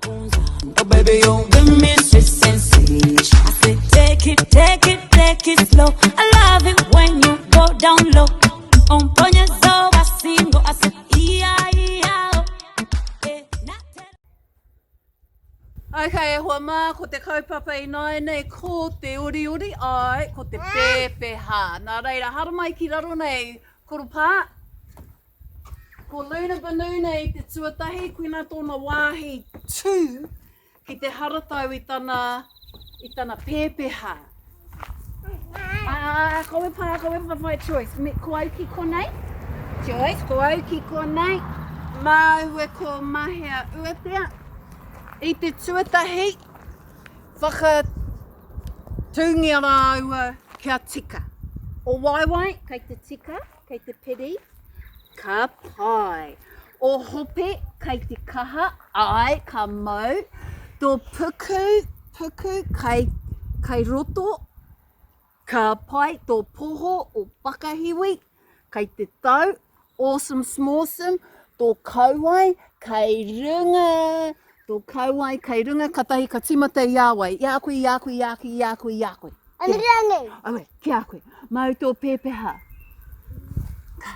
Oh baby, you give me sweet sensation. I say take it, take it, take it slow. I love it when you go down low. Umponyeza wasingo. I say iya iya oh. Eh, na tell- Ok, e hoa mā, ko te kaupapa ināianei ko te oriori, āe, ko te pēpeha. Nā reira, haramai ki raro nei, koropā. Ko Luna Banuna i te tuatahi, koinā tōna wāhi tū ki te haratau i tana, i tana pēpeha. Ā, ko e pā, ko e whawhai Joyce. Me, ko au ki konei? Joyce, ko au ki konei. Māua ko Mahea Uatea. I te tuatahi, whakatūngia rāua kia tika. O waewae, kei te tika, kei te piri, ka pai. O hope, kei te kaha, āe, ka mau. Tō puku, puku, kei, kei roto, Ka pai tō poho o Whakahiwi, kei te tau, awesome smawsome, tō kauae kei runga, tō kauae kei runga, katahi ka timata i a wai, i a koe, i a koe, i a koe, i a koe, i a koe. Rangi. Aue, ki a koe. Mau tō pēpeha. Ka.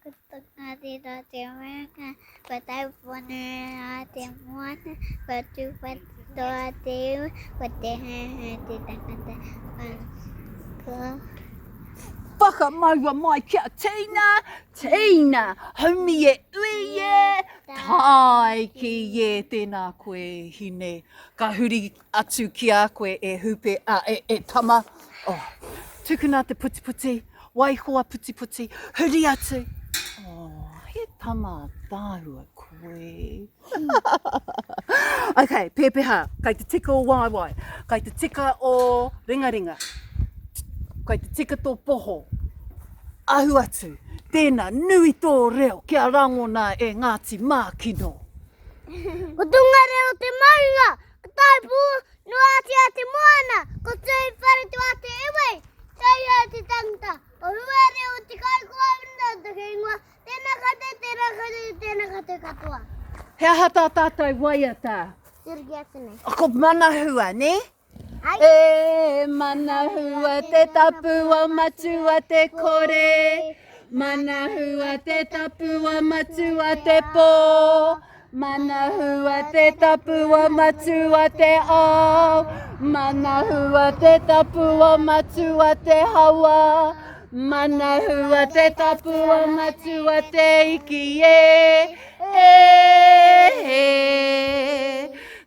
Ko Tongariro te maunga, ko Tauponui te moana, ko Tūwharetoa te iwi, ko Te Heuheu te tangata, ko. Whakamaua mai kia tīna, tīna, haumi e ui e, tāiki e, tēnā koe hine, ka huri atu ki a koe e Hupe, a, e, e Tama, oh, tukuna te putiputi, waiho a putiputi, huri atu, oh, he tama ataahua koe. ok, pēpeha, kei te tika o waewae, kei te tika o ringaringa, kei te tika tō poho, ahu atu, tēnā, nui tō reo kia rangona e Ngāti Mākino. Ko Tongariro te maunga, ko Taipū-noatia te moana, ko Tūwharetoa te iwi, Tauhou te tangata, ko Huareo te kaikoauna te ingoa, tēnā koutou, tēnā koutou, tēnā koutou katoa. He aha tā tātou waiata? Turuki atu nei. Ko Manahua, nē? E Manahua te tapu a Matua te kore, Manahua te tapu a Matua te pō, Manahua te tapu a Matua te ao, Manahua te tapu a Matua te hawa, Manahua te tapu a Matua te iki e, e, e.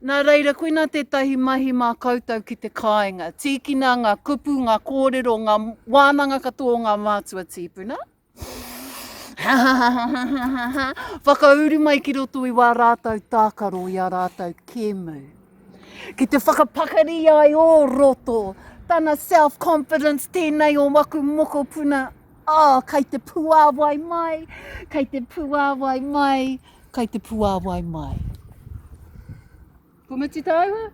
Nā reira, koinā tētahi mahi mā koutou ki te kāinga. Tīkina ngā kupu, ngā kōrero, ngā wānanga katoa o ngā mātua tīpuna. Whakauru mai ki roto i wā rātou tākaro, i ā rātou kēmu. Ki te whakapakari ai ō roto, tana self-confidence tēnei o waku mokopuna, oh, kei te puāwai mai, kei te puāwai mai, Kai te puāwai mai. Kua mutu tāua?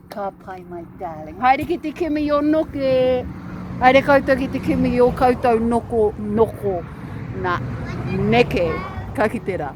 Ka pai my darling. Haere ki te kimi i o noke. Haere koutou ki te kimi i o koutou noko, noko, na, neke. Ka kite rā.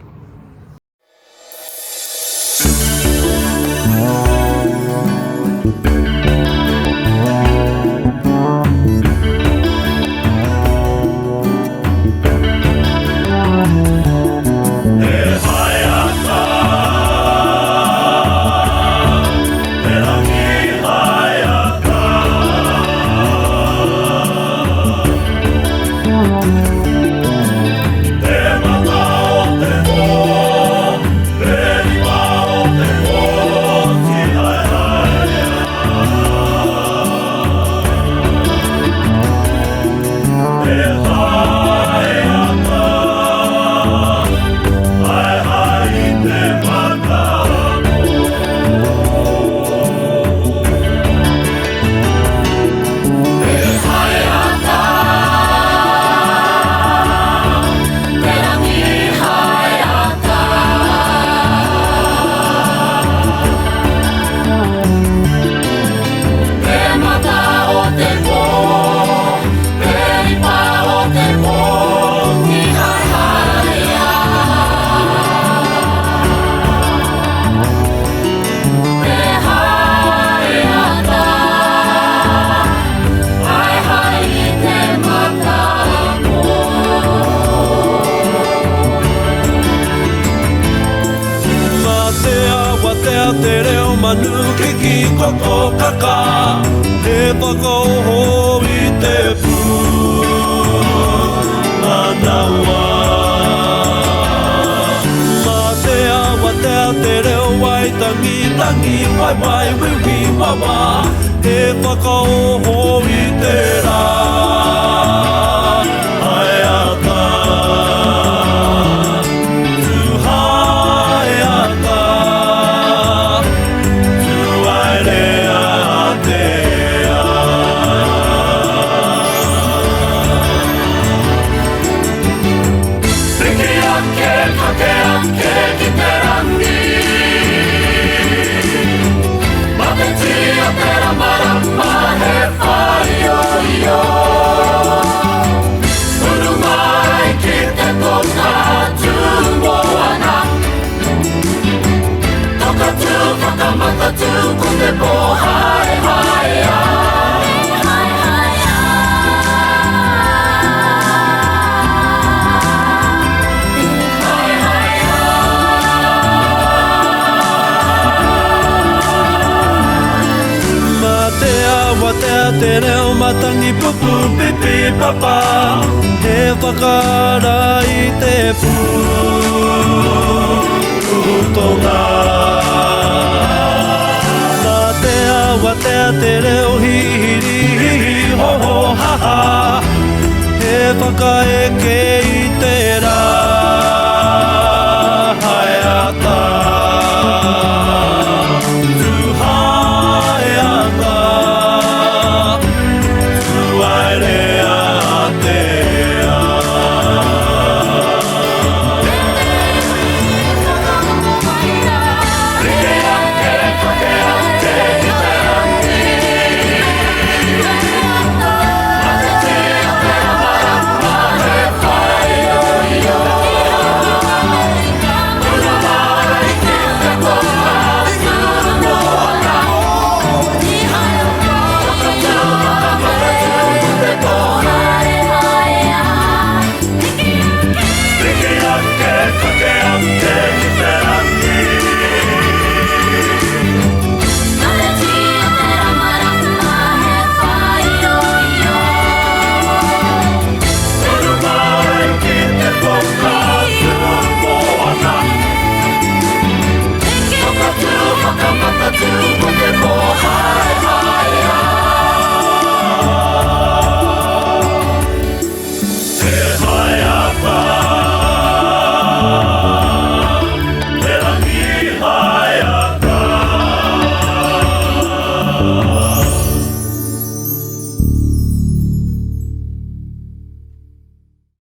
manu kiki koko kaka He whakaoho i te pū Manawa Mā te awatea te reo waitangi tangi waiwai wiwi wawa He whakaoho i te rā Haeata Tūhaeata Tūaerea te Piki ake, kake ake ki te rangi Matetia te ramarama he whāioio Uru mai ki te tonga tū moana Toka tū whakamatatū ko te pōhaehaea. Mā te awatea te reo matangi pupu pipi papa He whakaara i te pū tonga Mā te awatea te reo hihiri hihi ho ho ha ha He whakaeke i te.